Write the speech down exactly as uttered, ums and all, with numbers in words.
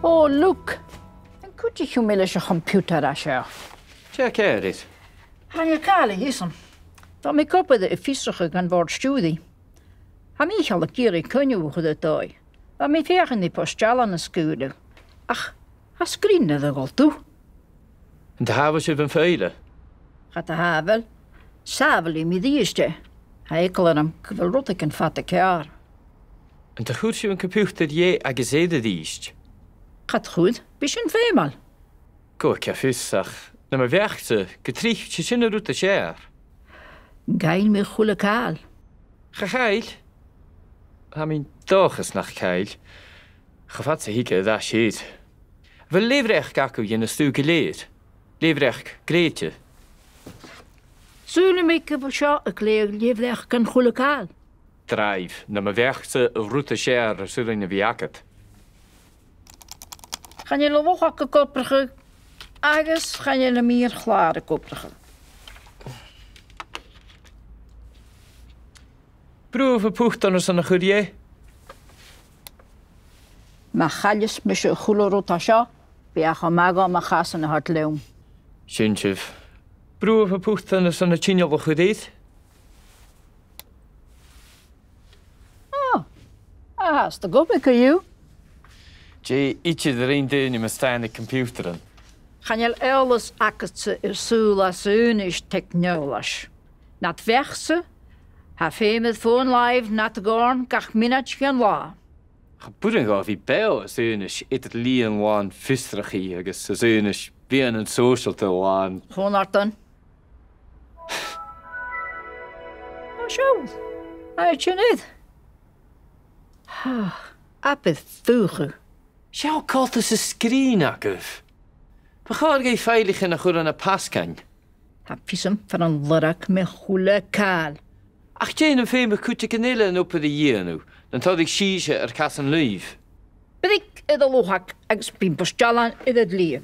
Ò, look! An cuidich thu mi leis a' choimpiutair a tha seo? Dè tha ceàrr air? Chan eil càil a dh'fhios agam. Bha mi ag obair air fiosrachadh dhan bhòrd-stiùiridh. Tha Mìcheal ag iarraidh coinneamh a chur air dòigh. Bha mi a' feuchainn ri port-dealain a sgaoileadh. Ach tha sgrìn air a dhol dubh. An do shàbhail sibh am file? Cha do shàbhail. Shàbhaileadh mi a-rithist e. Tha eagal orm gu bheil rudeigin fada ceàrr. An do chuir sibh an coimpiutair dheth agus air a-rithist? Cha do chuir. Bidh sin feumail. Cò aig tha fios, ach nam bheachd-sa gun tric, 's e sin an rud as fheàrr. An caill mi a h-uile càil? Cha chaill. Tha mi an dòchas nach caill. Cho fad 's a thig e air ais. A bheil lethbhreac agaibh dhen an stuth gu lèir? Lethbhreac glèidhte? Saoilidh mi gu bheil seo a' leughadh lethbhreacan a h-uile càil. Dràibh, nam bheachd-sa an rud as fheàrr as urrainn a bhith agad. Chan eil an luchag ag obrachadh agus chan eil am meur-chlàr ag obrachadh. Bruidhibh am putan airson a chur dheth? Ma chailleas mise a h-uile rud a tha seo, bidh e cho math dhomh mo chasan a thoirt leam. Sin sibh. Bruidhibh am putan airson an t-inneal a chur air? Ò, tha fhathast ag obair co-dhiù. Dè idir a rinn daoine mus tàinig coimpiutairean? Chan eil eòlas agadsa air saoghal às aonais teicneòlais. Nad bheachd-sa, tha feum air fòn-làimhe nad dhòrn gach mionaid dhen latha. Cha b' urrainn dhomh a bhith beò às aonais eadar-lìon làn fiosrachaidh agus às aonais meadhanan sòisealta làn. Chun ar dùin. Ò, seo. Tha e a' tighinn air. Abair fhuachadh. Seo coltas an sgrìn agaibh. Bu chòir dhuibh faidhlichean a chur ann am pasgan. Tha fios agam far an lorg mi a h-uile càil. Ach dè nam feumadh cuideigin eile an obair a dhèanamh, nan toireadh sibhse ur casan leibh? Bric air an luchag agus bidh am port-dealain air an t-slighe.